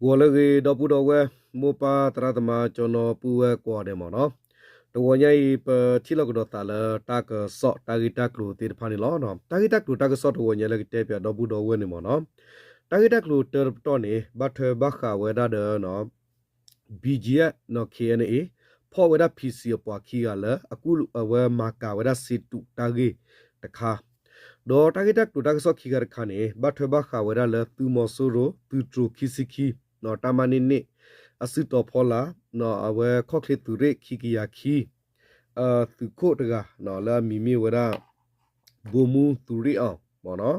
ဂီၤလၢအဂ့ၤ ဒီပုၢ်ဒီဝဲၢ် မိၢ်ပၢ်သရၣ်သမါ ကၠီနီၤပုၢ်ဝဲၢ်ကိးဂၤဒဲးမ့ၢ်နီၤ, တဂီၤညါအံၤ ပထံၣ်လိာ်ကဒီးသးလၢတၢ်ကစီၣ်တၢ်ဂ့ၢ်တၢ်ကျိၤသ့ၣ်တဖၣ်န့ၣ်လီၤ. တၢ်ဂ့ၢ်တၢ်ကျိၤတၢ်ကစီၣ်တဂီၤညါလၢကတဲပၠးဒီပုၢ်ဒီဝဲၢ်န့ၣ်မ့ၢ်နီၤ, တၢ်ဂ့ၢ်တၢ်ကျိၤတၢတပတီၢ်န့ၣ် ဘၣ်ထွဲဘၣ်ဃးဝဲဒၣ်ဒီး BGF နီၤ KNA ဖီၣ်ဝဲဒၣ် PC အပှၤခံဂၤလၢ အကူၣ်အဝဲမၤကၤဝဲဒၣ်စ့တူးတၢ်ဂ့ၢ်တခါ, ဒီးတၢ်ဂ့ၢ်တၢ်ကျိၤတၢ်ကစီၣ်ခံခါတခါန့ၣ် ဘၣ်ထွဲဘၣ်ဃးဝဲဒၣ်လၢသုးမီၤစိရိၤ သုးတြိၤခံဆံခံ တၢ်မၤန့ၢ်န့ၢ် အစုတီၤဖီလာ် အဝဲခီၣ်ချ့သုးရ့ၣ်ခံကယၤခံ သုးခိၣ်တဂၤ လၢအမံၤမ့ၢ်ဝဲဒၣ် ဘိမူသုးရ့ၣ်အီၤမ့ၢ်နီၤ,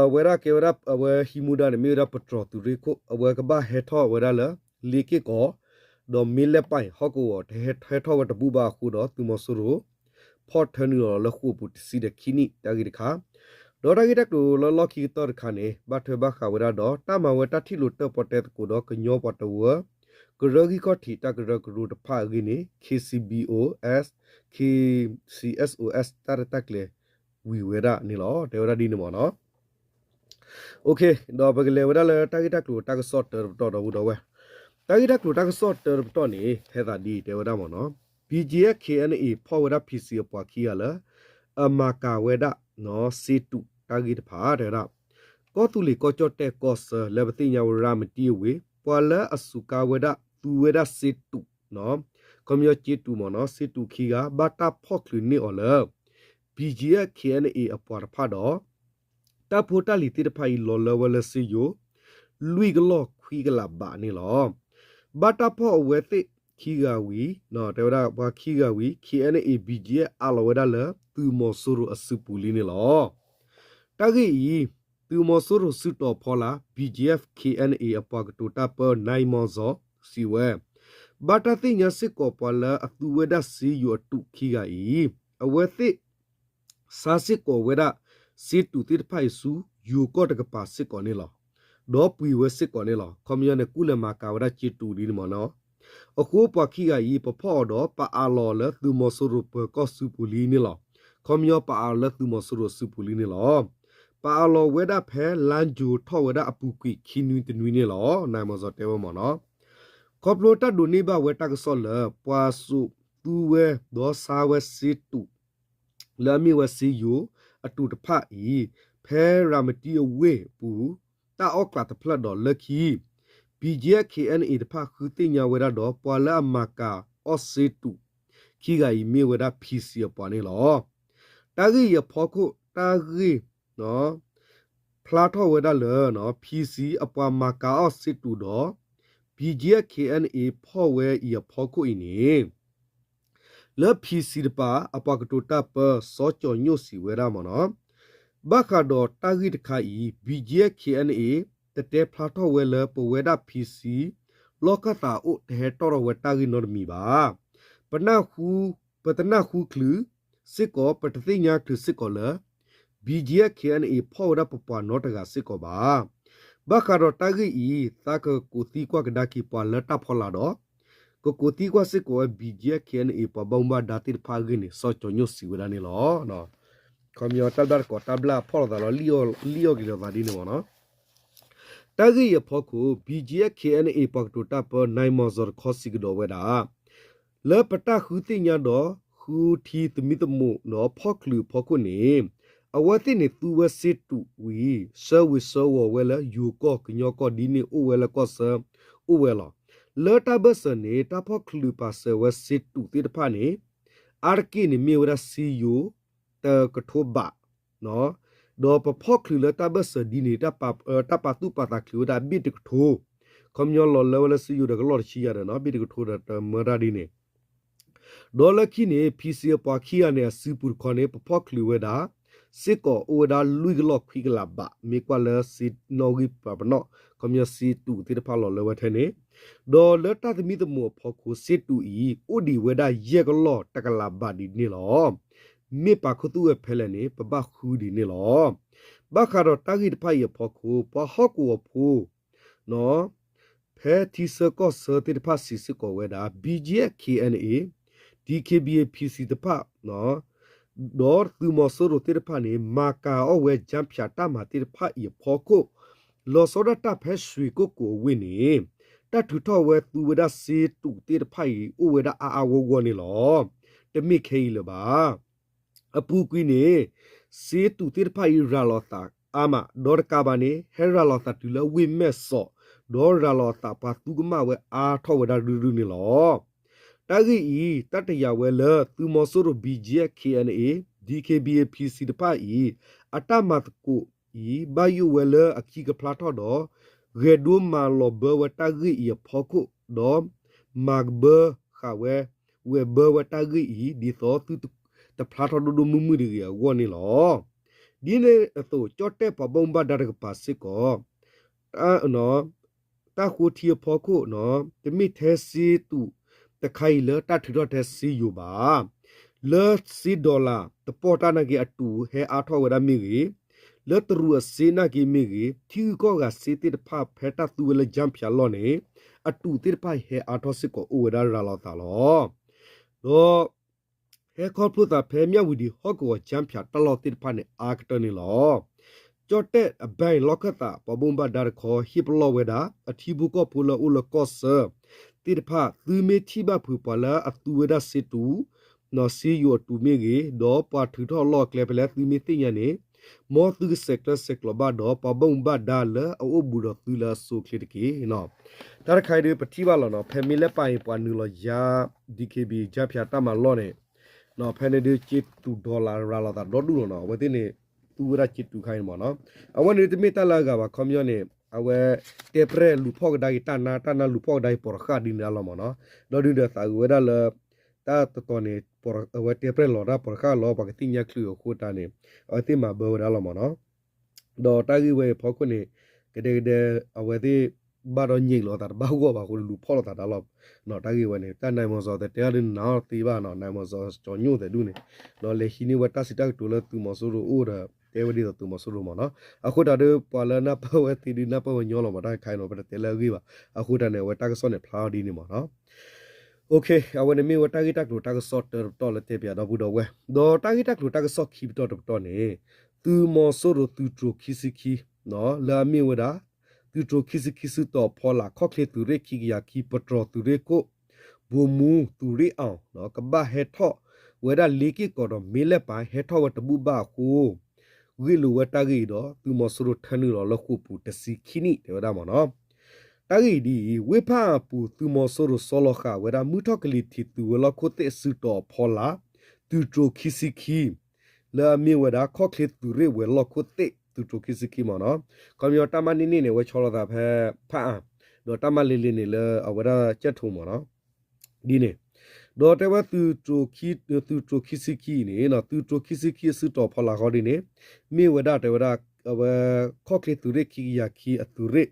အဝဲဒၣ်ကဲဝဲဒၣ်အဝဲဟံးမူဒါန့ၣ် မ့ၢ်ဝဲဒၣ်ပတြီၤသုးရ့ၣ်ခိၣ် အဝဲကဘၣ်ဟဲထီၣ်ဝဲဒၣ်လၢ လ့က့ၢ်ကီၢ် ဒီးမ့ၢ်လဲၣ်ပၢ်အံၤ ဟီၣ်ကဝီၤ တဟဲထီၣ်ဝဲတဘူၣ်ဘၣ်အဃိဒီး သုးမီၤစိရိၤ ဖီၣ်ထၢနုာ်လီၤလၢဃိာ်ပူၤတဆံဒီးခံနံၣ်တၢ်ဂ့ၢ်တခါ, ဒီးတၢ်ဂ့ၢ်တၢ်ကျိၤလၢလီၢ်ခံကတၢၢ်တခါန့ၣ် ဘၣ်ထွဲဘၣ်ဃးဝဲဒၣ်ဒီး တၢ်မၤဝဲတၢ်ထံၣ်လိာ်တၢၣ်ပီၣ်တဲသကိးဒီးကညီပှၤတဝၢ ကရၢဂံၢ်ခီၣ်ထံးတၢ်ကရၢကရိတဖၣ်အဂ့ၢ်န့ၣ် KCBOS KCSOS တၢ်ရဲၣ်တၢ်ကျဲၤဝံၤဝဲဒၣ်န့ၣ်လီၤ. တဲဝဲဒၣ်ဒ်န့ၣ်မ့ၢ်နီၤ. ဒီးပကလဲၤဝဲဒၣ်လၢတၢ်ဂ့ၢ်တၢ်ကျိၤတၢ်ကစီၣ်တၢတပတီၢ်ဒီပုၢ်ဒီဝဲၢ်, တၢ်ဂ့ၢ်တၢ်ကျိၤတၢ်ကစီၣ်တၢတပတီၢ်န့ၣ် ဟဲသးဒ်တဲဝဲဒၣ်မ့ၢ်နီၤ, BGF KNA ဖီၣ်ဝဲဒၣ် PC အပှၤခံဂၤလၢ အမၤကၤဝဲဒၣ် စ့တူးတၢ်ဂ့ၢ်တဖၣ်တဲဝဲဒၣ်, ကီၢ်သူလ့ၤကီၢ်ကၠီၣ်တဲၣ်ကီၢ်ဆၢ လၢပသ့ၣ်ညါဝဲရၤမတံအဝ့ၢ် ပှၤလၢအစူးကါဝဲဒၣ် သူဝဲဒၣ်စ့တူး ခီပညီစ့တူးမ့ၢ်နီၤ, စ့တူးခံဂၤ ဘၣ်တၢ်ဖီၣ်ချုးန့ၢ်အီၤလၢ BGF KNA အပှၤတဖၣ်ဒီး တၢ်ဖိတၢ်လံၤသ့ၣ်တဖၣ်အံၤ လီၤလၢဝဲလၢစ့ယိၤ လွံၢ်ကလီၢ်ခွံကလးဘးန့ၣ်လီၤ. ဘၣ်တၢ်ဖီၣ်အဝဲသ့ၣ်ခံဂၤဝံၤ တဲဝဲဒၣ်ပှၤခံဂၤဝံၤ KNA BGF အးလီၤဝဲဒၣ်လၢသုးမီၤစိရိၤအစုပူၤလံန့ၣ်လီၤ. တၢ်ဂ့ၢ်အံၤ သုးမီၤစိရိၤစုတီၤဖီလာ် BGF KNA အပှၤကတိၤတၢ်ပၢ နၢၢ်မီၤစီၤ စံးဝဲ, ဘၣ်တၢ်သ့ၣ်ညါစ့ၢ်ကီးပှၤလၢအသူဝဲဒၣ်စ့ယိၤအတူးခံဂၤအံၤ အဝဲသ့ၣ် ဆါစ့ၢ်ကီးဝဲဒၣ် စ့တူးသ့ၣ်တဖၣ်အံၤဆူ ယိၤကီၢ်တကပၤစ့ၢ်ကီးန့ၣ်လီၤ. ဒီးပှ့ၤဝဲစ့ၢ်ကီးန့ၣ်လီၤ. ခီပညီန့ၣ် ကူၣ်လဲၤမၤကၤဝဲဒၣ်စ့တူးဒ်န့ၣ်မ့ၢ်နီၤ. အဃိပှၤခံဂၤအံၤ ပဖီၣ်အီၤဒီး ပအးလီၤလၢသုးမီၤစိရိၤပၢၤကီၢ်စုပူၤလံန့ၣ်လီၤ. ခီပညီပအးလီၤလၢသုးမီၤစိရိၤစုပူၤလံန့ၣ်လီၤ. ပအးလီၤဝဲဒၣ်ဖဲလါယူၤထီၣ်ဝဲဒၣ်အပူၤကွံာ်ခံနွံတနွံန့ၣ်လီၤ. နၢၢ်မီၤစီၤတဲဝဲမ့ၢ်နီၤ. ခီဖျိတၢ်ဒိးန့ၢ်ဘၣ်ဝဲတၢ်ကစီၣ်လၢ ပှၤစိာ်သူဝဲဒီးဆါဝဲစ့တူး လၢအမ့ၢ်ဝဲစ့ယိၤအတူးတဖၣ်အံၤ ဖဲရၤမတံအဝ့ၢ်အပူၤ တၢ်အီၣ်ကျးတဖျၢၣ်ဒီးလၢခံ BGF KNA တဖၣ်ဃုသ့ၣ်ညါဝဲဒၣ်ဒီး ပှၤလၢအမၤကၤအီၣ်စ့တူးခံဂၤအံၤမ့ၢ်ဝဲဒၣ် PC အပှၤန့ၣ်လီၤ. တၢ်ဂ့ၢ်အံၤအဖီခိၣ် တၢ်ဂ့ၢ် ဖျါထီၣ်ဝဲဒၣ်လၢ PC အပှၤမၤကၤအီၣ်စ့တူးဒီး BGF KNA ဖီၣ်ဝဲအံၤအဖီခိၣ်အံၤန့ၣ် လၢ PC တပၤ အပှၤကတိၤတၢ်ပၢ စီၤကၠီၤညိၣ်စံးဝဲဒၣ်မ့ၢ်နီၤ, ဘၣ်ဃးဒီးတၢ်ဂ့ၢ်တခါအံၤ BGF KNA တတဲဖျါထီၣ်ဝဲလၢပဝဲဒၣ် PC လီၢ်ခၢၣ်သးအိၣ်တဟဲတီၣ်ထီၣ်ဝဲတၢ်ဂ့ၢ်နီတမံၤဘၣ်. ပနၢ်ဟူ ပတနၢ်ဟူချုးစ့ၢ်ကီး ပတသ့ၣ်ညါချုးစ့ၢ်ကီးလၢ BGF KNA ဖီၣ်ဝဲဒၣ်ပပှၤနီတဂၤစ့ၢ်ကီးဘၣ်. ဘၣ်ဃးဒီးတၢ်ဂ့ၢ်အံၤ သးကကိးသံကွၢ်ကဒါက့ၤပှၤလၢတၢ်ဖီလာ်ဒီး ကကိးသံကွၢ်စ့ၢ်ကီးဝဲ BGF KNA ပှၤဘၣ်မူဘၣ်ဒါသ့ၣ်တဖၣ်အဂ့ၢ်န့ၣ် စီၤကၠီၤညိၣ်စံးဝဲဒၣ်န့ၣ်လီၤ. ခီပညီတၢ်ဘျၣ်တကိးတၢ်ဘျၣ်ဖီၣ်လိာ်သးလီၤ လံၣ်အီၣ်က့ၤလိာ်သးဒ်န့ၣ်မ့ၢ်နီၤ. တၢ်ဂ့ၢ်အံၤအဖီခိၣ် BGF KNA ပှၤကတိၤတၢ်ပၢ နၢၢ်မီၤစီၤတခီစံးကဒီးဝဲဒၣ် လၢပတၢ်ဃုသ့ၣ်ညါဒီး ဃုထံသမံသမိးဒီးဖီၣ်ချုးအဖီခိၣ်န့ၣ် အဝဲသ့ၣ်န့ၣ်သူဝဲစ့တူးဝံၤ ဆှၢဝံၤဆှၢဂီၤဝဲလၢယိၤကီၢ်ကညီကီၢ်ဒ်န့ၣ်အိၣ်ဝဲလၢကီၢ်ဆၢအိၣ်ဝဲလီၤ. လၢတၢ်ဘၢၣ်စၢၤန့ၣ် တၢ်ဖီၣ်ချုးပာ်စၢၤဝဲစ့တူးသ့ၣ်တဖၣ်န့ၣ် အါတက့ၢ်န့ၣ်မ့ၢ်ဝဲဒၣ်စ့ယိၤတကထိဘး ဒီးပဖီၣ်ချုးလၢတၢ်ဘၢၣ်စၢၤဒ်န့ၣ် တၢ်ပာ်သူၣ်ပာ်သးချုးဝဲဒၣ်ဘ့ၣ်တကထိ, ခီပညီလီၤလၢဝဲလၢစ့ယိၤဒီးကလီၢ်တဆံယၤဒီး ဘ့ၣ်တကထိဒီးတမၢတၢ်ဒ်န့ၣ် ဒီးလၢခံန့ၣ် PC အပှၤခံဂၤန့ၣ် အစုပူၤတခီန့ၣ် ပဖီၣ်ချုးဝဲဒၣ် စ့ၢ်ကီးအိၣ်ဝဲဒၣ်လွံၢ်ကလီၢ်ခွံကလးဘး မ့ၢ်ကွၢ်လၢစ့နီၣ်ဂံၢ်ပှၤပနီၣ် ခီပညီစ့တူးသ့ၣ်တဖၣ်လီၤလၢဝဲထဲန့ၣ်, ဒီးလၢတၢ်သမံသမိးအဖီခိၣ် စ့တူးအံၤ အိၣ်ဒံးဝဲဒၣ်ယဲၢ်ကလီၢ်တကလးဘးဒ်န့ၣ်လီၤ. မ့ၢ်ပာ်ခူသူၣ်ဝဲဖဲလဲၣ်န့ၣ် ပဘၣ်ဃုဒ်န့ၣ်လီၤ. ဘၣ်ဃးဒီးတၢ်ဂ့ၢ်တဖၣ်အံၤအဖီခိၣ် ပှၤဟီၣ်ကဝီၤဖိ ဖဲထံဆၢကီၢ်ဆၢသ့ၣ်တဖၣ်စံးစ့ၢ်ကီးဝဲဒၣ် BGF KNA DKBA PC တဖၣ် ဒီးသုးမီၤစိရိၤသ့ၣ်တဖၣ်န့ၣ် မၤကၤအီၣ်ဝဲ ကၠၢဖၠး တၢ်မၤသ့ၣ်တဖၣ်အံၤအဖီခိၣ် လီၤဆီဒၣ်တၢ်ဖဲရွှ့ၣ်ကိၣ်ကိၣ်အဝ့ၢ်န့ၣ် တၢ်ထုးထီၣ်ဝဲသူဝဲဒၣ်စ့တူးသ့ၣ်တဖၣ်အံၤ အိၣ်ဝဲဒၣ်အါအါဂီၢ်ဂီၢ်န့ၣ်လီၤ. တမ့ၢ်ခဲအံၤလၢၤဘၣ်. အပူၤကွံာ်န့ၣ် စ့တူးသ့ၣ်တဖၣ်အံၤရၤလီၤသးအါမး, ဒီးတကးဘၣ်န့ၣ် ဟဲရၤလီၤသးတုၤလၢဝ့ၢ်မဲၢ်စီး, ဒီးရၤလီၤသးပှၤသူကမၣ်ဝဲအါထီၣ်ဝဲဒၣ်ရုၢ်ရုၢ်န့ၣ်လီၤ. တၢ်ဂ့ၢ်အံၤ တၢ်တယာ်ဝဲလၢသုးမီၤစိရိၤ ဘီကၠ့ ခ့ၣ်အဲၣ်အဲၣ်, ဒံခ့ဘံ အဖံစံတဖၣ်အံၤ အတၢ်မၤသကိးအံၤ ဘၣ်ယိၣ်ဝဲလၢအခံကဖျါထီၣ်ဒီး ဂဲၤဒိမၤလီၤဘၢဝဲတၢ်ဂ့ၢ်အံၤအဖီခိၣ်, ဒီးမၤကဘၢဃာ်ဝဲ, ဝဲၤဘၢဝဲတၢ်ဂ့ၢ်အံၤ ဒ်သိးသုတဖျါထီၣ်ဒိၣ်ဒိၣ်မုၢ်မုၢ်တဂ့ၤအဂီၢ်န့ၣ်လီၤ. ဒ်န့ၣ်အသိး ကၠီၣ်တဲၣ်ပှၤဘၣ်မူဘၣ်ဒါတကပၤစ့ၢ်ကီး တၢ်ဃိထံအဖီခိၣ် တမ့ၢ်ထဲစ့တူးတခါအံၤလၢတၢ်ထုးထီၣ်ထဲစ့ယိၤဘၣ်. လၢစ့ dollar တပီၢ်တၢ်နာ်က့ အတူးဟဲအါထီၣ်ဝဲဒၣ်မ့ၢ်ဂ့ၤ, လၢတရူးအစ့နာ်က့မ့ၢ်ဂ့ၤ, ထံဂုၤကီၢ်ဂၤစ့သ့ၣ်တဖၣ်ဖဲတၢ်သူဝဲလၢ ကၠၣ်ဖၠးလီၢ်န့ၣ် အတူးသ့ၣ်တဖၣ်ဟဲအါထီၣ်စ့ၢ်ကီးအိၣ်ဝဲဒၣ်ရၤလီၤသးလီၤ. ဒီး ဟဲခီဖျိသးဖဲမၠၣ်ဝတံၤဟီၣ်ကဝီၤ ကၠၣ်ဖၠးတၢ်လီၢ်သ့ၣ်တဖၣ်န့ၣ် အါကတၢၢ်န့ၣ်လီၤ. ကၠီၣ်တဲၣ်အဘဲၣ်လီၢ်ခၢၣ်သး ပှၤဘၣ်မူဘၣ်ဒါတခီ ဟ့ၣ်ပလီၢ်ဝဲဒၣ် အထံဖိကီၢ်ဖိလၢအအိၣ်လၢကီၢ်ဆၢသ့ၣ်တဖၣ် သုမ့ၢ်ထံၣ်ဘၣ်ဖုးပှၤလၢအသူဝဲဒၣ်စ့တူး နီၢ်စ့ယိၤအတူးမ့ၢ်ဂ့ၤ, ဒီးပှၤထုးထီၣ်လီၢ်အကျဲဖဲလဲၣ်သုမ့ၢ်သ့ၣ်ညါန့ၣ်, မ်သုကဆဲးကျၢဆဲးကျိးဘၣ်ဒီး ပှၤဘၣ်မူဘၣ်ဒါလၢအအိၣ်ဘူးဒီးသုလၢအဆိအချ့တက့ၢ်. တၢ်တခါအံၤဒုး ပထံၣ်ဘၣ်လီၤနီၤ, ဖဲမ့ၢ်လၢပၢ်အံၤပှၤနုာ်လီၤယါ ဒံခ့ဘံ ကၠၣ်ဖၠးတၢ်မၤလီၢ်န့ၣ်, ဖဲန့ၣ်ဒုး စ့တူး dollar ရၤလီၤသးဒီဒူၣ်လီၤနီၤ, အဝဲသ့ၣ်န့ၣ် သူဝဲဒၣ်စ့တူးခါအံၤန့ၣ်မ့ၢ်နီၤ, အဝဲန့ၣ်တမ့ၢ်တၢ်လၢအဂၤဘၣ် ခီပညီန့ၣ်, အဝဲ တဲပြဲၢ်လူၤဖီၣ်ကဒါက့ၤတၢ်နါ, တၢ်နါလူၤဖီၣ်ကဒါက့ၤ ပိာ်တဃၣ်ဒ်န့ၣ်ဒၣ်လီၤမ့ၢ်နီၤ, ဒီးဒုးဒီးသးအုးဝဲဒၣ်လၢ တၢ်တတီၤန့ၣ် အဝဲတဲပြဲၢ်လီၤတၢ်ပိာ်တဃၣ်လီၤ ပှၤကသ့ၣ်ညါချုးအဃိတၢ်န့ၣ်, အဝဲသ့ၣ်မၤဘၢဝဲဒၣ်လီၤမ့ၢ်နီၤ. ဒီးတၢ်ဂ့ၢ်ဝဲအံၤအဖီခိၣ်န့ၣ်, ကဒဲကဒဲ အဝဲသ့ၣ်ဘၣ်ဒီးညံးလိာ်သးတဘၣ်ဂီၢ်ဘၣ်အဃိ လူၤဖီၣ်လိာ်သးတၢ်လီၤ. တၢ်ဂ့ၢ်ဝဲန့ၣ် တၢ်နၢမီၤစီၤသတဲအီၤဒုးနၤအီၤသ့ဘၣ်နီၤ, နၢမီၤစီၤကၠီညိၣ်သဲးဒူၣ်န့ၣ်, ဒီးလဲၤဟံးန့ၢ်ဝဲတၢ်စံးတၢ်ကတိၤလၢသုးမီၤစိရိၤအိၣ်ဒီး တဲဝဲဒ်သိးသုးမီၤစိရိၤမ့ၢ်နီၤ. အဃိတၢ်ဒုး ပှၤလၢနၢ်ပၢၢ်ဝဲသ့ဒုးနၢ်ပၢၢ်ဝဲညီလီၤမ့ၢ် တၢ်ခါအံၤနီၤ ပတတဲလၢအဂ့ၢ်ဘၣ်. အဃိတၢ်န့ၣ် အဝဲတၢ်ကစီၣ်န့ၣ်ဖျါအီၤဒ်န့ၣ်မ့ၢ်နီၤ. အဝဲန့ၣ်မ့ၢ်ဝဲတၢ်ဂ့ၢ်တၢ်ကျိၤတၢ်ကစီၣ်တၢတပတီၢ်လၢတဲပၠးဒီပုၢ်ဒီဝဲၢ်, ဒီးတၢ်ဂ့ၢ်တၢ်ကျိၤတၢ်ကစီၣ်ခံပတီၢ်တပတီၢ်န့ၣ်, သုးမီၤစိရိၤသုးတြိၤခံဆံခံ လၢအမ့ၢ်ဝဲဒၣ် သုးတြိၤခံဆံခံစုတီၤဖီလာ် ခီၣ်ချ့သုးရ့ၣ်ခံကယၤခံ ပတြီၤသုးရ့ၣ်ခိၣ် ဗိုလ်မှူးသူရိအောင် ကဘၣ်ဟဲထီၣ်ဝဲဒၣ်လ့က့ၢ်ကီၤဒီးမ့လၢၢ်ပၢ် ဟဲထီၣ်ဝဲတဘူၣ်ဘၣ်အဃိ ဂ့ၢ်လိာ်ဝဲတၢ်ဂ့ၢ်အံၤဒီး သုးမီၤစိရိၤထၢနုာ်လီၤလၢဃိာ်ပူၤတဆံခံနံၣ် တဲဝဲဒၣ်မ့ၢ်နီၤ. တၢ်ဂ့ၢ်အံၤဒ်အံၤ, ဝ့ၢ်ဖၣ်အၣ်အပူၤ သုးမီၤစိရိၤဆီလီၤဃာ်ဝဲဒၣ် မုၢ်ထီၣ်ကလံၤထံးသုးဝဲၤလီၢ်ခိၣ်သ့ၣ်အစုတီၤအဖီလာ် သုးတြိၤခံဆံခံ လၢအမ့ၢ်ဝဲဒၣ် ခီၣ်ချ့သုးရ့ၣ်ဝဲၤလီၢ်ခိၣ်သ့ၣ် သုးတြိၤခံဆံခံမ့ၢ်နီၤ. ခီပညီတၢ်မၤန့ၢ်န့ၢ်န့ၣ် အဝဲဆီလီၤသးဖဲဖၣ်အၣ်, ဒီးတၢ်မၤလ့ၤလ့ၤန့ၣ်လၢအဝဲဒၣ်ကၠဲၣ်ထိၣ်မ့ၢ်နီၤ. ဒ်န့ၣ်, ဒီးတဲဝဲ သုးတြိၤခံဆံခံအံၤန့ၣ် သုးတြိၤခံဆံခံအစုတီၤဖီလာ်ဃီဒ်န့ၣ်, မ့ၢ်ဝဲဒၣ်တဲဝဲဒၣ် အဝဲ ခီၣ်ချ့သုးရ့ၣ်ခံကယၤခံအသုးရ့ၣ်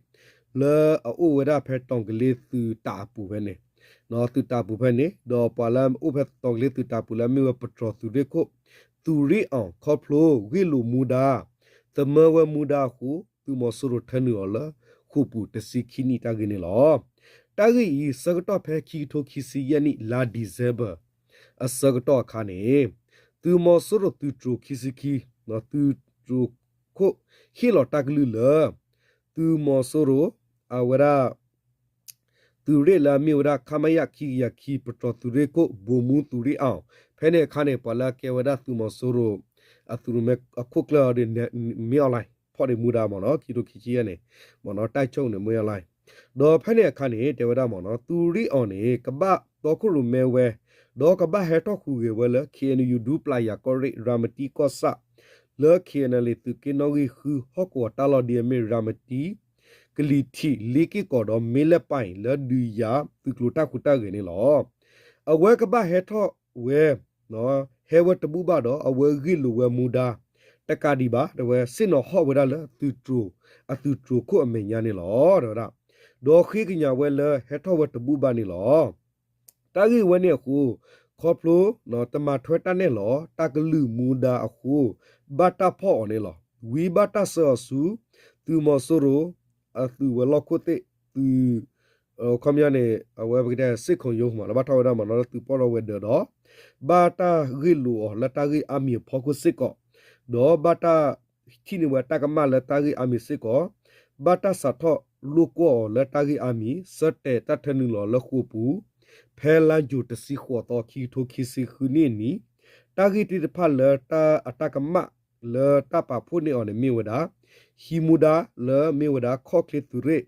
လၢအအိၣ်ဝဲဒၣ်ဖဲတီၤကလ့သုးတၢ်အပူၤဖဲန့ၣ်, သုးတၢ်အပူၤဖဲန့ၣ် ဒီးပှၤလၢအအိၣ်ဖဲတီၤကလ့သုးတၢ်အပူၤလၢအမ့ၢ်ဝဲပတြီၤသုးရ့ၣ်ခိၣ် သုးရ့ၣ်အီၤ ခီဖျိဂ့ၢ်လိာ်မူဒါ သမၢဝဲမူဒါအဃိ သုးမီၤစိရိၤထၢနုာ်အီၤလၢ ဃိာ်ပူၤတဆံခံနံၣ်တၢ်ဂ့ၢ်န့ၣ်လီၤ. တၢ်ဂ့ၢ်အံၤ ဆၢကတီၢ်ဖဲခံကထိခံဆံယဲၢ်နံၣ် လါ December အဆၢကတီၢ်အခါန့ၣ်, သုးမီၤစိရိၤသုးတြိၤခံဆံခံ သုးတြိၤခိၣ် ဟ့ၣ်လီၤတၢ်ကလုၢ်လၢ သုးမီၤစိရိၤ အဝဲဒၣ် သုးရ့ၣ်လၢအမ့ၢ်ဝဲဒၣ် ခမရ ခံကယၤခံ ပတြီၤသုးရ့ၣ်ခိၣ် ဗိုလ်မှူးသူရိအောင် ဖဲန့ၣ်အခါန့ၣ် ပှၤလၢအကဲဝဲဒၣ်သုးမီၤစိရိၤ အသုးမ့ၢ်အခိၣ်ကျၢၢ်အီၤဒ် မင်းအောင်လှိုင် ဖီၣ်န့ၢ်မူဒါမ့ၢ်နီၤ ခံကထိခံဆံယဲၢ်န့ၣ် မ့ၢ်နီၤ တၢ်ဆိၣ်န့ၣ် မင်းအောင်လှိုင် ဒီးဖဲန့ၣ်အခါန့ၣ် တဲဝဲဒၣ်မ့ၢ်နီၤ သုးရ့ၣ်အီၤန့ၣ် ကဘၣ်တီခိၣ်ရိၣ်မဲဝဲ ဒီးကဘၣ်ဟဲထီၣ်ဟူးဂဲၤဝဲလၢ ခ့ၣ်အဲၣ်ယူၣ် ဒူပျၢ်ယၤကီၢ်ရ့ၣ် ရၤမတံကီၢ်ဆၣ် လၢ ခ့ၣ်အဲၣ်ယူၣ် သုးက့နီၣ်ဂံၢ်ဃု ဟီၣ်ကဝီၤတၢ်လီၢ်ဒ်အမ့ၢ် ရၤမတံ ကလံၤထံး လ့က့ၢ်ကီၤဒီး မ့လၢၢ်ပၢ်အံၤ လၢဒုးယၤသုးကျိၤတၢ်ဟူးတၢ်ဂဲၤန့ၣ်လီၤ. အဝဲကဘၣ်ဟဲထီၣ်ဝဲ ဟဲဝဲတဘူၣ်ဘၣ်ဒီး အဝဲဂ့ၢ်လိာ်ဝဲမူဒါ တကးဒံးဘၣ် တဲဝဲ ဆ့ၣ်နီၤဟီၣ်ဝဲဒၣ်လၢသုးတြိၤ အသုးတြိၤခိၣ်အမဲာ်ညါန့ၣ်လီၤ တဲဝဲဒၣ် ဒီးဃ့ကညးဝဲလၢဟဲထီၣ်ဝဲတဘူၣ်ဘၣ်န့ၣ်လီၤ. တၢ်ဂ့ၢ်ဝဲန့ၣ်အဃိ ခီဖျိ တမၤထွဲတၢ်နဲၣ်လီၤ တၢ်ကလုၢ်မူဒါအဃိ ဘၣ်တၢ်ဖီၣ်အီၤန့ၣ်လီၤ. ဝံၤဘၣ်တၢ်ဆှၢအီၤဆူ သုးမီၤစိရိၤ အသုးဝဲၤလီၢ်ခိၣ်သ့ၣ် သုး ခီပညီန့ၣ် အဝဲပကတဲ စစ်ခုံရုံး မ့ၢ်လၢဘၣ်ထီၣ်ဝဲဒၣ်မ့ၢ်နီၤ လၢသုးပီၣ်ဒီးဝဲၤဒၢးဒီး ဘၣ်တၢ်ဂ့ၢ်လိာ်အီၤလၢတၢ်ဂ့ၢ်အါမံၤအဖီခိၣ်စ့ၢ်ကီး ဒီးဘၣ်တၢ်ထံၣ်န့ၢ်ဝဲတၢ်ကမၣ်လၢတၢ်ဂ့ၢ်အါမံၤစ့ၢ်ကီး ဘၣ်တၢ်စးထီၣ်လိာ်ကွီၢ်အီၤလၢတၢ်ဂ့ၢ်အါမံၤ ဆၢတဲာ်တၢ်ထၢနုာ်လီၤလၢဃိာ်ပူၤ ဖဲလါယူၤတဆံဃိးသီ ခံကထိခံဆံဃုနံၣ်အနံၤ, တၢ်ဂ့ၢ်သ့ၣ်တဖၣ်လၢတၢ်အတၢ်ကမၣ်လၢတၢ်ပာ်ဖှိၣ်န့ၢ်အီၤန့ၣ်မ့ၢ်ဝဲဒၣ် ဟံးမူဒါလၢမ့ၢ်ဝဲဒၣ်ခီၣ်ချ့သုးရ့ၣ်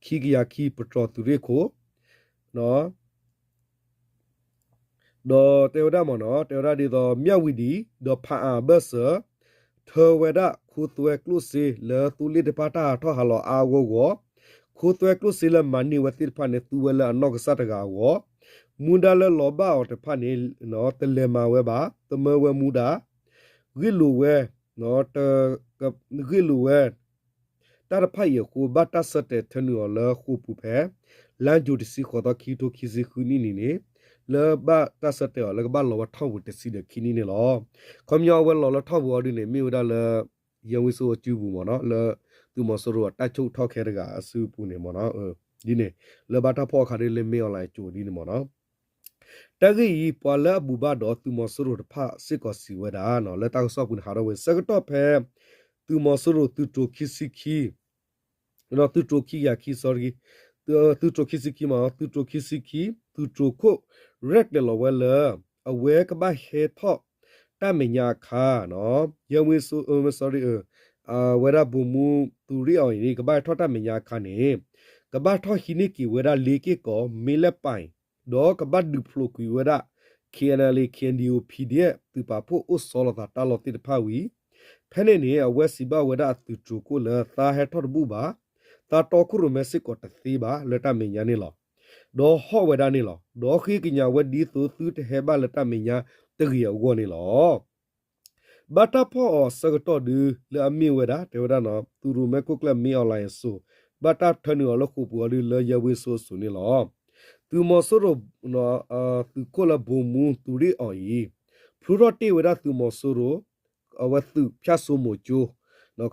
ခံကယၤခံပတြီၤသုးရ့ၣ်ခိၣ် ဒီးတဲဝဲဒၣ်မ့ၢ်နီၤ တဲဝဲဒၣ်ဒ်သိး မၠၣ်ဝံၤဒံး ဒီးဖးအါအဘၢၣ်စၢၤ ထၢဝဲဒၣ်ခိသွဲကျိၣ်စ့လၢသူလ့ၣ်တဖၣ်တၢ်ဟးထီၣ်ဟးလီၤအါအါဂီၢ်ဂီၢ်, ခိသွဲကျိၣ်စ့လၢမၤန့ၢ်ဝဲသ့ၣ်တဖၣ်န့ၣ် သူဝဲလၢအနီၢ်ကစၢ်တဂၤအဂီၢ်, မူဒါလၢလီၤဘၣ်အီၤတဖၣ်န့ၣ် တလဲၤမၤဝဲဘၣ် သမၢဝဲမူဒါ ဂ့ၢ်လိာ်ဝဲ ဂ့ၢ်လိာ်ဝဲ တၢ်တဖၣ်အံၤအဃိ ဘၣ်တၢ်ဆၢတဲာ်ထၢနုာ်အီၤလၢဃိာ်ပူၤဖဲ လါယူၤတဆံဃိးသီ ခံကထိခံဆံဃုနံၣ်န့ၣ်န့ၣ် လၢဘၣ်တၢ်ဆၢတဲာ်အီၤလၢကဘၣ်လီၤဝဲထီၣ်ပူၤတဆံဒီးခံနံၣ်န့ၣ်လီၤ. ခီပညီအဝဲလီၤလၢထီၣ်ပူၤအီၤဒ်န့ၣ် မ့ၢ်ဝဲဒၣ်လၢ ယဲဝံစိအစုပူၤမ့ၢ်နီၤ လၢသုးမီၤစိရိၤအတၢ်ဆိၣ်ထီၣ်ခဲတဂၤအစုပူၤန့ၣ်မ့ၢ်နီၤ ဒ်န့ၣ် လၢဘၣ်တၢ်ဖီၣ်အခါဒ်လၢမ့ၢ်အီၤလၢအကၠိၤဒ်န့ၣ်မ့ၢ်နီၤ တၢ်ဂ့ၢ်အံၤ ပှၤလၢအဘူၣ်ဘၣ်ဒီးသုးမီၤစိရိၤတဖၣ်စ့ၢ်ကီးစံးဝဲဒၣ် လၢတၢ်ကစီၣ်ပူၤန့ၣ် ဟးထီၣ်ဝဲ ဆၢကတီၢ်ဖဲ သုးမီၤစိရိၤသုးတြိၤခံဆံခံ သုးတြိၤခံကယၤခံ sorry သုးတြိၤခံဆံခံမ့ၢ် သုးတြိၤခံဆံခံ သုးတြိၤခိၣ် ရဲၣ်ကျဲၤလီၤဝဲလၢ အဝဲကဘၣ်ဟဲထီၣ်တၢ်မဲာ်ညါအခါ ယဲဝံစိ sorry အဝဲဒၣ်ဗိုလ်မှူးသုးရ့ၣ်အီၤအံၤန့ၣ် ကဘၣ်ဟဲထီၣ်တၢ်မဲာ်ညါအခါန့ၣ် ကဘၣ်ထီၣ်ဟံးန့ၢ်က့ၤဝဲဒၣ်လ့က့ၢ်ကီး မ့ၢ်လဲၣ်ပၢ် ဒီးကဘၣ်ဒုးဖျိးကွံာ်ဝဲဒၣ် K N L A K N D O P D F သုးပာ်ဖှိၣ်အိၣ်ဆီလီၤသးတၢ်လီၢ်သ့ၣ်တဖၣ်ဝံၤ ဖဲန့ၣ်န့ၣ် အဝဲစံးဘၣ်ဝဲဒၣ်အသုးတြိၤခိၣ်လၢ သးဟဲထီၣ်တဘူၣ်ဘၣ်, သးတီခိၣ်ရိၣ်မဲစ့ၢ်ကီးတသ့ဘၣ်လၢတၢ်မဲာ်ညါန့ၣ်လီၤ. ဒီးဟီၣ်ဝဲဒၣ်န့ၣ်လီၤ. ဒီးဃ့ကညးဝဲဒ်သိးသုတဟဲဘၣ်လၢတၢ်မဲာ်ညါတဂ့ၤအဂီၢ်န့ၣ်လီၤ. ဘၣ်တၢ်ဖီၣ်အီၤဆၢကတီၢ်ဒုလၢအမ့ၢ်ဝဲဒၣ် တဲဝဲဒၣ်နီၤ သုးရိၣ်မဲခိၣ်ကျၢၢ်မ့ၢ်အီၤလၢအစိၤ ဘၣ်တၢ်ထၢနုာ်အီၤလၢဃိာ်ပူၤအီၤဒုလၢယဲဝံစိအစိၤန့ၣ်လီၤ. သုးမီၤစိရိၤ သုးခိၣ်လၢဗိုလ်မှူးသုးရ့ၣ်အီၤအံၤ ဖျိထီၣ်တ့ၢ်ဝဲဒၣ်သုးမီၤစိရိၤ အဝဲသုးဖၠၣ်စိမိၤကၠိ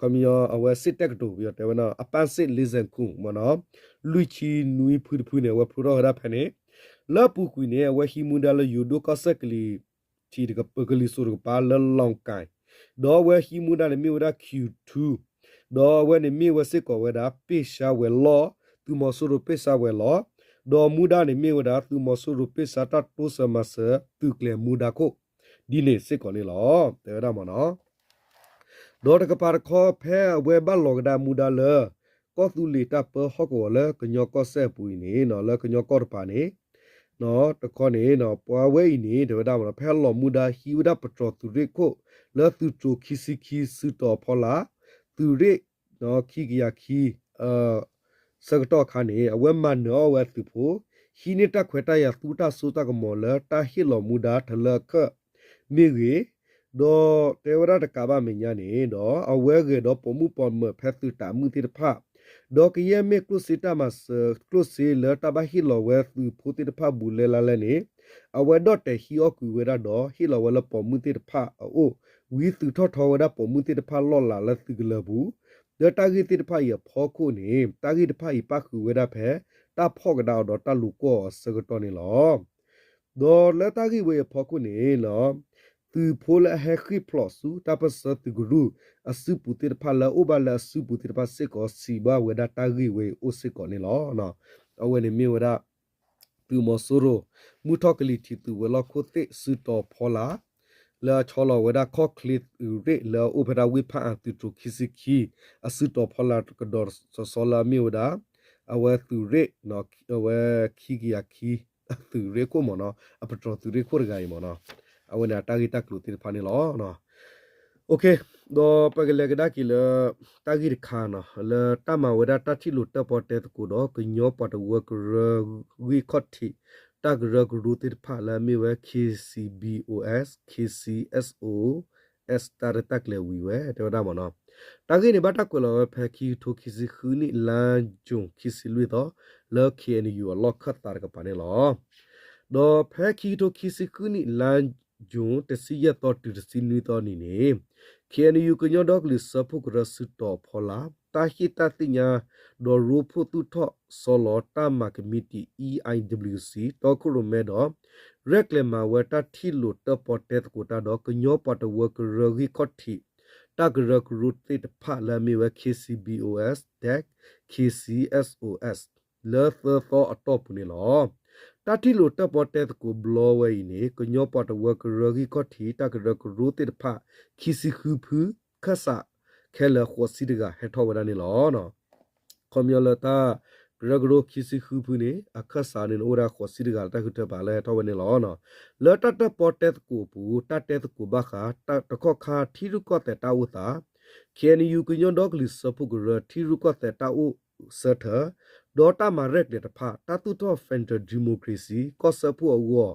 ခီပညီ အဝဲစစ်တက္ကသိုလ် တဲဝဲဒၣ် အပၣ်စစ်လေးဆယ်ခုနှစ် မ့ၢ်နီၤ လွံၢ်ဆံနွံဖုတဖုန့ၣ် အဝဲဖျိထီၣ်ဝဲဒၣ်ဖဲန့ၣ် လၢအပူၤကွံာ်န့ၣ် အဝဲဟံးမူဒါလၢယိၤဒိၣ်ကီၢ်စဲၣ်ကလံၤထံး ကလံၤစိးတကပၤလၢ လောင်ကိုင် ဒီးအဝဲဟံးမူဒါန့ၣ်မ့ၢ်ဝဲဒၣ် Q two ဒီးအဝဲန့ၣ်မ့ၢ်ဝဲစ့ၢ်ကီးဝဲဒၣ် ပ့ၢ်ဆှါဝဲၤလီၢ် သုးမီၤစိရိၤပ့ၢ်ဆှါဝဲၤလီၢ် ဒီးမူဒါန့ၣ်မ့ၢ်ဝဲဒၣ် သုးမီၤစိရိၤပ့ၢ်ဆှါတၢ်တိစၢၤမၤစၢၤသုးကျဲၤမူဒါခိၣ် ဒ်န့ၣ်စ့ၢ်ကီးန့ၣ်လီၤ. တဲဝဲဒၣ်မ့ၢ်နီၤ ဒီးတကပၤတခီ ဖဲအဝဲဘၣ်လီၤကဒါမူဒါလၢ ကီၢ်သူလ့ၤတၢ်ပၢဟီၣ်ကဝီၤလၢကညီကီၢ်စဲၣ်အပူၤအံၤန့ၣ် လၢကညီကီၢ်တပၤန့ၣ် တခီန့ၣ် ပှၤဝဲအံၤန့ၣ် တဲဝဲဒၣ်မ့ၢ်နီၤ ဖဲအလီၤမူဒါဟံးဝဲဒၣ်ပတြီၤသုးရ့ၣ်ခိၣ် လၢသုးတြိၤခံဆံခံစုတီၤဖီလာ် သုးရ့ၣ် ခံကယၤခံ ဆၢကတီၢ်အခါန့ၣ် အဝဲမၤနၢၤအီၣ်ဝဲအသုးဖိ ဟံးန့ၢ်တၢ်ခွဲးတၢ်ယာ်သူတၢ်စိတၢ်ကမီၤလၢတၢ်ဟ့ၣ်လီၤမူဒါတလၢအခၢၣ်မ့ၢ်ဂ့ၤ, ဒီးတဲဝဲဒၣ်တကးဘၣ်မဲာ်ညါန့ၣ်ဒီး အဝဲဂဲၤဒီးပိာ်မုၣ်ပိာ်မၢၤဖဲသုးတၢ်အမုၣ်သ့ၣ်တဖၣ်, ဒီးကယဲၢ်မ့ၢ်ကျိၣ်စ့တၢ်မၤစၢၤကျိၣ်စ့လၢတၢ်ဘၣ်ဟ့ၣ်လီၤဝဲသုးဖိသ့ၣ်တဖၣ်ဘူးလဲလါလဲၣ်န့ၣ်, အဝဲဒီၣ်တဲာ်ဟံးအီၣ်ကွံာ်ဝဲဒၣ်ဒီးဟ့ၣ်လီၤဝဲလၢပိာ်မုၣ်သ့ၣ်တဖၣ်အအိၣ်, ဝံသုးထီၣ်ထီဝဲဒၣ်ပိာ်မုၣ်သ့ၣ်တဖၣ်လီၢ်လၤလၢသုးကလၢၤပူၤ, လၢတၢ်ဂ့ၢ်သ့ၣ်တဖၣ်အံၤအဖီခိၣ်န့ၣ် တၢ်ဂ့ၢ်တဖၣ်အံၤပၣ်ဃုာ်ဝဲဒၣ်ဖဲ တၢ်ဖီၣ်ကဒါအီၤဒီးတၢ်လိာ်ကွီၢ်အီၤအဆၢကတီၢ်န့ၣ်လီၤ. ဒီးလၢတၢ်ဂ့ၢ်ဝဲအံၤအဖီခိၣ်န့ၣ် သုးဖိလၢအဟဲဃ့ၢ်ဖျိးဆူတၢ်ပၢၢ်ဆၢသုးကရူၢ်အစုပူၤသ့ၣ်တဖၣ်လၢအအိၣ်ဘၣ်လၢအစုပူၤသ့ၣ်တဖၣ်စ့ၢ်ကီး စံးဘၣ်ဝဲဒၣ်တၢ်ဂ့ၢ်ဝဲအံၤအိၣ်စ့ၢ်ကီးန့ၣ်လီၤ. အဝဲန့ၣ်မ့ၢ်ဝဲဒၣ် သုးမီၤစိရိၤ မုၢ်ထီၣ်ကလံၤထံးသုးဝဲၤလီၢ်ခိၣ်သ့ၣ်စုတီၤဖီလာ် လၢအဆီလီၤဝဲဒၣ်ခီၣ်ချ့သုးရ့ၣ်လၢအအိၣ်ဖဲဒၣ်ဝ့ၢ်ဖးအါသုးတြိၤခံဆံခံ အစုတီၤဖီလာ်ကဒီးစီၤစီလၢအမ့ၢ်ဝဲဒၣ် အဝဲသုးရ့ၣ် အဝဲခံကယၤခံ သုးရ့ၣ်ခိၣ်မ့ၢ်နီၤ အပတြီၤသုးရ့ၣ်ခိၣ်တဂၤအံၤမ့ၢ်နီၤ အဝဲန့ၣ်အတၢ်ဂ့ၢ်တၢ်ကျိၤသ့ၣ်တဖၣ်န့ၣ်လီၤ. ဒီးပကလဲၤကဒါက့ၤလၢ တၢ်ဂ့ၢ်တခါနီၤ လၢတၢ်မၤဝဲဒၣ်တၢ်ထံၣ်လိာ်တၢၣ်ပီၣ်တဲသကိးဒီး ကညီပှၤတဝၢကရၢဂံၢ်ခီၣ်ထံး တၢ်ကရၢကရိသ့ၣ်တဖၣ်လၢအမ့ၢ်ဝဲ K C B O S K C S O S တၢ်ရဲၣ်တၢ်ကျဲၤဝံၤဝဲ တဲဝဲဒၣ်မ့ၢ်နီၤ တၢ်ဂ့ၢ်န့ၣ် ဘၣ်တၢ်ကွဲးလီၤဝဲဖဲခံကထိခံဆံဃုနံၣ် လါယူၤ ခံဆံလွံၢ်သီ လၢ K N U အလီၢ်ခၢၣ်သးတကပၤန့ၣ်လီၤ. ဒီးဖဲခံကထိခံဆံဃုနံၣ် လါယူၤ တဆံယဲၢ်သီတုၤတဆံနွံသီနံၤန့ၣ် K N U ကညီဒီကလုာ်စၢဖှိၣ်ကရၢစုတီၤဖီလာ် တၢ်ဟ့ၣ်တၢ်သ့ၣ်ညါ ဒီးရိဖှိၣ်သူၣ်ထီၣ်ဆီလီၤတၢ်မၤကမံးတံာ် E I W C တီခိၣ်ရိၣ်မဲဒီး ရဲၣ်ကျဲၤမၤဝဲတၢ်ထံၣ်လိာ်တၢၣ်ပီၣ်တဲသကိးတၢ်ဒီး ကညီပှၤတဝၢကရၢဂံၢ်ခီၣ်ထံး တၢ်ကရၢကရိသ့ၣ်တဖၣ်လၢအမ့ၢ်ဝဲ KCBOS, DAC, KCSOS လၢသၢသီအတီၢ်ပူၤန့ၣ်လီၤ. တၢ်ထံၣ်လိာ်တၢၣ်ပီတဲသကိးဘျီဝဲအံၤန့ၣ် ကညီပှၤတဝၢကရၢဂံၢ်ခီၣ်ထံး တၢ်ကရၢကရိသ့ၣ်တဖၣ် ခံဆံဃုဖု ခၢၣ်စးခဲလၢာ်ဃိးဆံတဂၤဟဲထီၣ်ဝဲဒၣ်န့ၣ်လီၤ. ခီပညီလၢတၢ်ကရၢကရိခံဆံဃုဖုန့ၣ် အခၢၣ်စးန့ၣ် အိၣ်ဝဲဒၣ်ဃိးဆံတဂၤလၢတၢ်ဃုထၢပာ်လၢဟဲထီၣ်ဝဲန့ၣ်လီၤ. လၢတၢ်တၢၣ်ပီတဲသကိးအပူၤ တၢ်တဲသကိးဘၣ်ဃး တၢ်တခီခါ ထံရူၢ်ကီၢ်သဲးတၢ်အိၣ်သး, KNU ကညီဒီကလုာ်စၢဖှိၣ်ကရၢ ထံရူၢ်ကီၢ်သဲးတၢ်အိၣ်ဆၢထၢၣ်, ဒီးတၢ်မၤရဲၣ်ကျဲၤတဖၣ်, တၢ်သူၣ်ထီၣ် Federal Democracy ကီၢ်စၢဖှိၣ်အဂီၢ်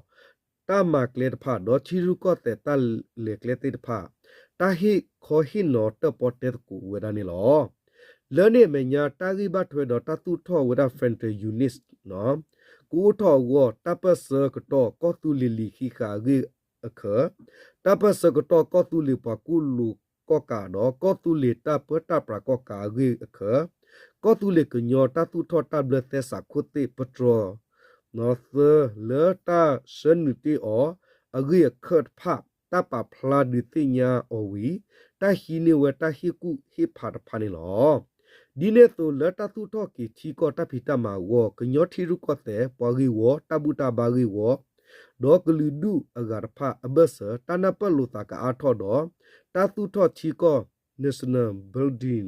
တၢ်မၤကျဲတဖၣ် ဒီးထံရူၢ်ကီၢ်သဲးတၢ်လဲၤကျဲသ့ၣ်တဖၣ် တၢ်ဟ့ၣ်ခီဟ့ၣ်နီၤတၢၣ်ပီတဲသကိးဝဲဒၣ်န့ၣ်လီၤ. လၢန့ၣ်အမဲာ်ညါ တၢ်ဂံၢ်ဘၣ်ထွဲဒီးတၢ်သူၣ်ထီၣ်ဝဲဒၣ် Federal Unit ကအိၣ်ထီၣ်အဂီၢ် တၢ်ပၢၢ်ဆၢကတီၢ်ကီၢ်သူလ့ၤလံာ်ဃံးဃာ်အဂ့ၢ်အခၢး, တၢ်ပၢၢ်ဆၢကတီၢ်ကီၢ်သူလ့ၤပှၤကူၣ်လိာ်ကီၢ်ကး ဒီးကီၢ်သူလ့ၤတၢ်ပၢတၢ်ပြးကီၢ်ကးအဂ့ၢ်အခၢး, ကီၢ်သူလ့ၤကညီတၢ်သူၣ်ထီၣ်တၢ်ဘျၢသဲစးခိၣ်သ့ၣ်ပတြၢၤ သၢ လၢတၢ်ဆှၢနုာ်တ့ၢ်အီၤအဂ့ၢ်အခၢးတဖၣ် တၢ်ပာ်ဖျါဒုးသ့ၣ်ညါအီၤဝံၤ တၢ်ဟံးန့ၢ်ဝဲတၢ်ဟ့ၣ်ကူၣ်ဟ့ၣ်ဖးတဖၣ်န့ၣ်လီၤ. ဒ်န့ၣ်အသိး လၢတၢ်သူၣ်ထီၣ်က့ၤထံကီၢ်တၢ်ဖံးတၢ်မၤအဂီၢ် ကညီထံရူၢ်ကီၢ်သဲး ပှၤဂ့ၢ်ဝီ တၢ်ဘူၣ်တၢ်ဘါဂ့ၢ်ဝီ ဒီးကလုာ်ဒူၣ်အဂၤတဖၣ်အဘၢၣ်စၢၤ တၢ်နၢ်ပၢၢ်လိာ်သးကအါထီၣ်ဒီး တၢ်သူၣ်ထီၣ်ထံကီၢ် National Building,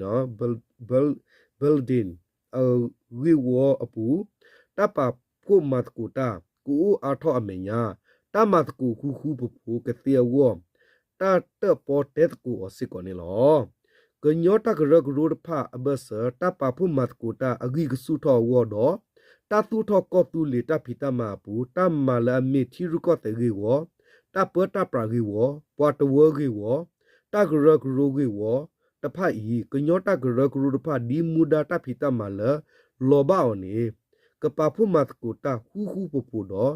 Building အဂ့ၢ်ဝီအပူၤ တၢ်ပာ်ဖှိၣ်မၤသကိးတၢ် ကအိၣ်အါထီၣ်အမဲာ်ညါ တၢ်မၤသကိးဃူဃူဖိးဖိးကသ့အဂီၢ် တၢ်တၢၣ်ပီတဲသကိးအီၤစ့ၢ်ကီးန့ၣ်လီၤ. ကညီတၢ်ကရၢကရိတဖၣ်အဘၢၣ်စၢၤ တၢ်ပာ်ဖှိၣ်မၤသကိးတၢ်အဂံၢ်ကဆူၣ်ထီၣ်အဂီၢ်ဒီး တၢ်သူၣ်ထီၣ်ကီၢ်သူလ့ၤတၢ်ဖံးတၢ်မၤအပူၤ တၢ်မၤလၢအမ့ၢ်ထံရူၢ်ကီၢ်သဲးဂ့ၢ်ဝီ, တၢ်ပၢတၢ်ပြးဂ့ၢ်ဝီ, ပှၤတဝၢဂ့ၢ်ဝီ, တၢ်ကရၢကရိဂ့ၢ်ဝီတဖၣ်အံၤ ကညီတၢ်ကရၢကရိတဖၣ် ဒ်မူဒါတၢ်ဖံးတၢ်မၤလၢလီၤဘၣ်အီၤန့ၣ် ကပာ်ဖှိၣ်မၤသကိးတၢ်ဃူဃူဖိးဖိးဒီး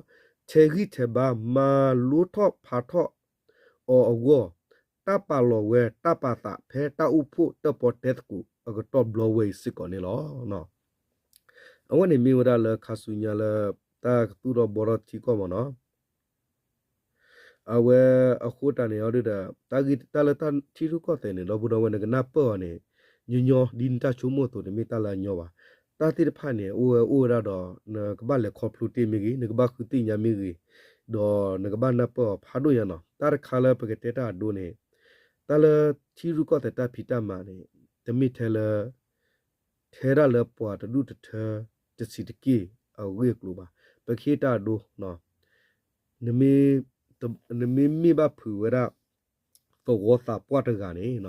ထဲးဂံၢ်ထဲးဘါမၤလိထီၣ်ဖးထီၣ်အီၤအဂီၢ် တၢ်ပာ်လီၤဝဲတၢ်ပာ်သးဖဲတၢ်အိၣ်ဖှိၣ်တၢၣ်ပီတဲသကိးအကတီၢ်ဘျီဝဲအံၤစ့ၢ်ကီးန့ၣ်လီၤ. အဝဲန့ၣ်မ့ၢ်ဝဲဒၣ်လၢခါဆူညါလၢ တၢ်ကသူၣ်ထီၣ်ဘှီထီၣ်ထံကီၢ်မ့ၢ်နီၤ အဝဲအဃိတၢ်န့ၣ်အီၤဒုဒီး တၢ်လၢတၢ်ထံရူၢ်ကီၢ်သဲးန့ၣ် ဒီပုၢ်ဒီဝဲၢ် နကနၢ်ပၢၢ်အီၤန့ၣ် ညီညီ ဒ်နတၢ်ဆိကမိၣ်အသိးန့ၣ် မ့ၢ်တၢ်လၢအညီဘၣ်. တၢ်သ့ၣ်တဖၣ်န့ၣ် အိၣ်ဝဲအိၣ်ဝဲဒၣ်ဒီး နကဘၣ်လဲၤခီဖျိတ့ၢ်မ့ၢ်ဂ့ၤ, နကဘၣ်ဃုသ့ၣ်ညါမ့ၢ်ဂ့ၤ, ဒီးနကဘၣ်နၢ်ပၢၢ်အီၤဖးဒိၣ်ညါနီၤ. တၢ်တခါလၢပကတဲတၢ်အဒိန့ၣ် တၢ်လၢထံရူၢ်ကီၢ်သဲးတၢ်ဖံးတၢ်မၤန့ၣ် တမ့ၢ်ထဲလၢ ထဲဒၣ်လၢပှၤတဒူၣ်တထၢ တဆံးတက့ၢ်အဂ့ၢ်အကျိၤဘၣ်. ပကဟ့ၣ်တၢ်အဒိ နမ့ၢ်မ့ၢ်ဘၣ်ဖုးဝဲဒၣ် သဝီသးပှၢ်တဂၤန့ၣ်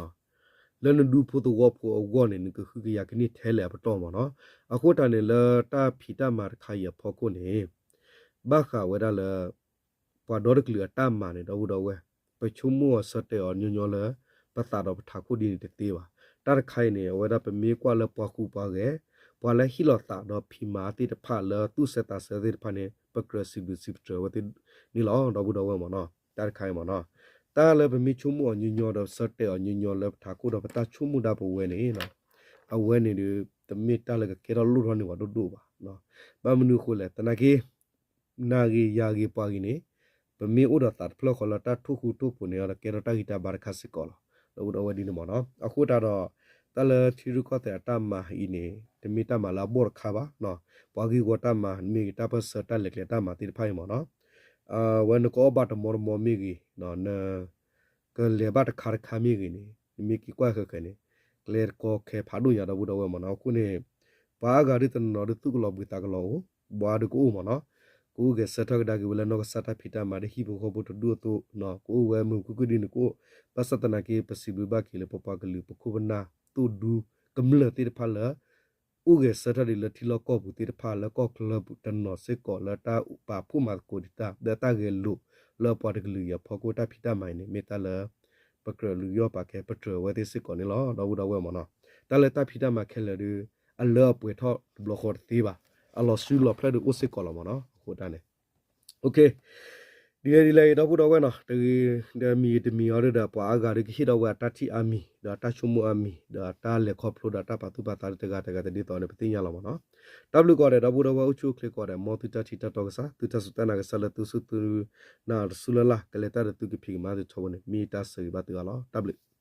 လၢနဒူဖိသဝီဖိအဂီၢ်န့ၣ် နကဟုကယာ်ကန့ၢ်ထဲလဲၣ်အပတီၢ်မ့ၢ်နီၤ. အဃိတၢ်န့ၣ် လၢတၢ်ဖံးတၢ်မၤတခါအံၤအဖီခိၣ်န့ၣ် ဘၣ်ဃးဝဲဒၣ်လၢ ပှၤဒီတကလုာ်အတၢ်မၤန့ၣ် ဒီပုၢ်ဒီဝဲၢ် ပဆိကမိၣ်အီၤဆၢတဲာ်အီၤညီညီလၢ ပသးဒီးပထးခိၣ်ဒ်န့ၣ်တသ့ဘၣ်. တၢ်တခါအံၤန့ၣ် အဝဲဒၣ်ပမ့ၢ်ကွၢ်လၢပှၤဃူပှၤဂဲၤ ပှၤလၢဟ့ၣ်လီၤသးဒီးဖံးမၤသ့ၣ်တဖၣ်လၢသူၣ်ဆဲးသးဆဲးသ့ၣ်တဖၣ်န့ၣ် ပကြၢးစံးဘျုးစံးပတြၢၤဝဲသ့ၣ်န့ၣ်လီၤ ဒီပုၢ်ဒီဝဲၢ်မ့ၢ်နီၤ. တၢ်တခါအံၤမ့ၢ်နီၤ တၢ်လၢပမ့ၢ်ဆိကမိၣ်အီၤညီညီဒီးဆၢတဲာ်အီၤညီညီလၢပထးခိၣ်ဒီးပတၢ်ဆိကမိၣ်ဒၣ်ပဝဲန့ၣ် အဝဲန့ၣ်ဒီး တမ့ၢ်တၢ်လၢကကဲထီၣ်လိၣ်ထီၣ်န့ၢ်ပှၤဒိၣ်ဒိၣ်ဘၣ်. ဘၣ်မနုၤအဃိလဲၣ် သနာ်က့ နၤဂ့ၤယၤဂ့ၤပှၤဂ့ၤန့ၣ် ပမ့ၢ်အိၣ်ဒီးသးတဖျၢၣ်ဃီလၢတၢ်ထိၣ်ဃူထိၣ်ဖိးန့ၣ် ဒီးကဲထီၣ်တၢ်ဂံၢ်တၢ်ဘါတခါစ့ၢ်ကီးလီၤ. ဒီပုၢ်ဒီဝဲၢ်ဒ်န့ၣ်မ့ၢ်နီၤ. အဃိတၢ်ဒီး တၢ်လၢထံရူၢ်ကီၢ်သဲးအတၢ်မၤအံၤန့ၣ် တမ့ၢ်တၢ်မၤလၢအဘီၣ်တခါဘၣ်. ပှၤဂ့ၢ်ဝီတၢ်မၤမ့ၢ်ဂ့ၤ တၢ်ပၢၢ်ဆၢတၢ်လဲၤကျဲတၢ်မၤသ့ၣ်တဖၣ်အံၤမ့ၢ်နီၤ အဝဲနကအီၣ်ဘၣ်တမီတမီမ့ၢ်ဂ့ၤ, နကလဲၤဘၣ်တခါတခါမ့ၢ်ဂ့ၤန့ၣ် နမ့ၢ်က့ၤကွၢ်ဃဲၤဃဲၤန့ၣ် ကျဲတကီခဲဖးဒိၣ်ညါ ဒီပုၢ်ဒီဝဲၢ်မ့ၢ်နီၤ. အဃိန့ၣ် ပှၤအါဂၤဒ်တနီၤနီၤဒ်သူၣ်ကလီၤဘှံးသးကလီၤအိၣ်, ဘှါဒ်ကအိၣ်မ့ၢ်နီၤ. ကအိၣ်ဂဲၤဆၢထၢၣ်ကဒါက့ၤဝဲလၢနီၢ်ကစၢ်တၢ်ဖံးတၢ်မၤဒီးဟံၣ်ဖိဃီဖိတဒူၣ်အသိး, ကအိၣ်ဝဲမုာ်ခုၣ်ခုၣ်ဒ်န့ၣ်ကအိၣ်, ဘၣ်ဆၣ်သနာ်က့ ပစံးဘျုးဘၣ်က့ၤလၢပပှၤကလုာ်ပခိၣ်ပနၢ်သိၣ်ဒူကမျၢၢ်သ့ၣ်တဖၣ်လၢ အိၣ်ဂဲၤဆၢထၢၣ်ဒ်လၢထံလီၢ်ကီၢ်ပူၤသ့ၣ်တဖၣ်လၢကီၢ်ချၢပူၤတနီၤစ့ၢ်ကီးလၢတၢ်ပာ်ဖှိၣ်မၤသကိးဒံးတၢ် လၢတၢ်ဂဲၤလိာ်လၢပှၤတကလုာ်အံၤအဖီခိၣ်တၢ်ဖံးတၢ်မၤအံၤန့ၣ် မ့ၢ်တၢ်လၢ ပကြၢးလူၤယီၣ်ပာ်ကဲပတြၢၤဝဲသ့ၣ်စ့ၢ်ကီးန့ၣ်လီၤ. ဒီပုၢ်ဒီဝဲၢ်မ့ၢ်နီၤ, တၢ်လၢတၢ်ဖံးတၢ်မၤခဲလၢာ်ဒီး အလၢအပှဲၤထီၣ်တဘျီဃီတသ့ဘၣ်, အလီၤဆူလီၤဖျဲၣ်ဒီးအိၣ်စ့ၢ်ကီးလီၤမ့ၢ်နီၤ. အဃိတၢ်န့ၣ် ဒ်လဲၣ်ဒ်လဲၣ်အံၤ ဒီပုၢ်ဒီဝဲၢ်နီၤ, တဂ့ၤဒီးမံၤတမံၤအီၤဒီး ပှၤအါဂၤဒီးကဟ့ၣ်ဒီးဝဲအတၢ်ထံၣ်အါမံၤ ဒီးအတၢ်ဆိကမိၣ်အါမံၤ ဒီးအတၢ်လဲၤခီဖျိဒီးတၢ်ပာ်သူၣ်ပာ်သးတဂၤတဂၤတဒ်သိးန့ၣ် ပသ့ၣ်ညါလီၤမ့ၢ်နီၤ. တၢ်ဘျုးကိးဂၤဒဲး ဒီပုၢ်ဒီဝဲၢ်အိၣ်ဆူၣ်အိၣ်ချ့ကိးဂၤဒဲး မ်သုတၢ်ထံၣ်တၢ်တီကစၢ် သုတၢ်စူၢ်တၢ်နာ်ကစၢ်လၢသုစူၢ်သုနာ်တစူၢ်လၢ်လၢ် ကလဲၤတၢ်ဒီးသုကဖံးကမၤသုထီဘိန့ၣ် မ့ၢ်တၢ်ဆၢဂ့ၤဘၣ်သုဂၤလီၤ. တၢ်ဘျုး